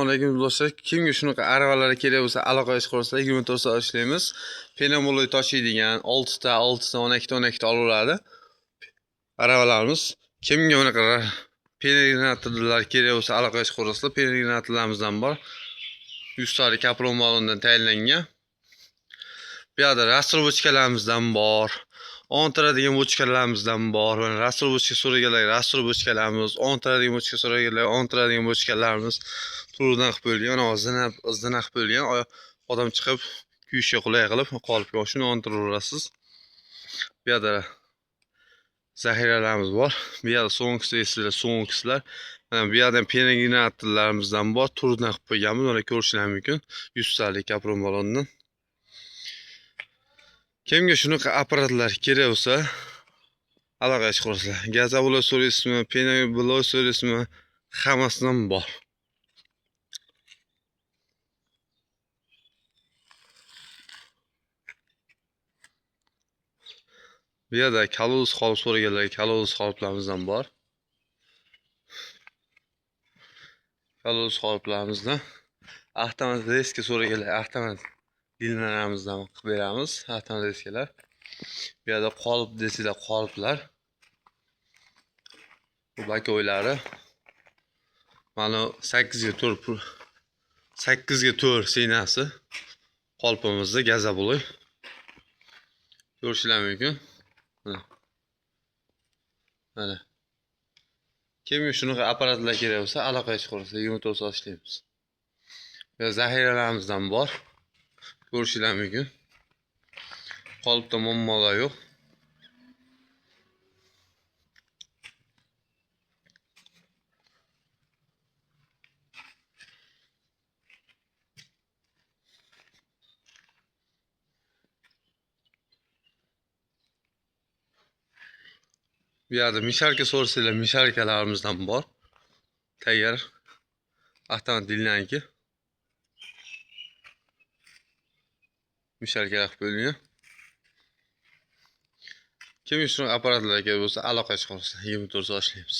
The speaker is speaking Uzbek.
Assalomu alaykum do'stlar. Kimga shunaqa aravalar kerak bo'lsa, aloqa chiqarsa 24 soat ishlaymiz. Penomo'loy toshiydigan 6 ta, 6 ta, 12 ta, 12 ta olaveradi. Aravalarimiz. Kimga bunaqa pengeneratorlar kerak bo'lsa, aloqa chiqarsa, pengeneratorlarimizdan bor. 100 talik kapron balondan tayinlangan. Bu yerda rastrobochkalarimizdan bor. Ontiradigan bochkalarimizdan bor. Mana rastrobochka so'raganlar, rastrobochkalarimiz, ontiradigan bochka so'raganlar, ontiradigan bochkalarimiz turidan qilib qo'yilgan, zina zina qilib qo'yilgan. Odam chiqib kuyishga qulay qilib qolib, shuni ontiraverasiz. Bu yerda zaxiralarimiz bor. Bu yerda so'ngisi esinglar, so'ngisilar. Mana bu yerda pengeneratorlarimizdan bor, turidan qilib qo'yganmiz. Mana ko'rishingiz mumkin. 100 talik kapron balondan. Kimga shunaqa apparatlar kerak bo'lsa, aloqa chiqarsizlar. Gazabuloy so'raysizmi, penobuloy so'raysizmi, hammasidan bor. Bu yerda kaluz qolib so'raganlar, kaluz qoliplarımizdan bor. Kaluz qoliplarımizdan avtomat reska so'raganlar, avtomat dinlarimizdan qilib beramiz, avtomat reskalar. Bu yerda qolip desanglar qoliplar. Bu bakoylari. Mana 8 ga 4 8 ga 4 siynasi qolipimizda gazabuloy. Ko'rishingiz mumkin. Mana. Mana. Kimga shunaqa apparatlar kerak bo'lsa, aloqa chiqarsa 24 soat ishlaymiz. Bu zaxiralarimizdan bor. Ko'rishingiz mumkin. Qolipda muammolar yo'q. Bu yerda mishalka so'rasanglar, mishalkalarimizdan bor. Tayyor. Avtomat dillanki. Mishalkalar qilib qo'yilgan. Kimga shunaqa apparatlar kerak bo'lsa, aloqa chiqarsa 24 soat ishlaymiz.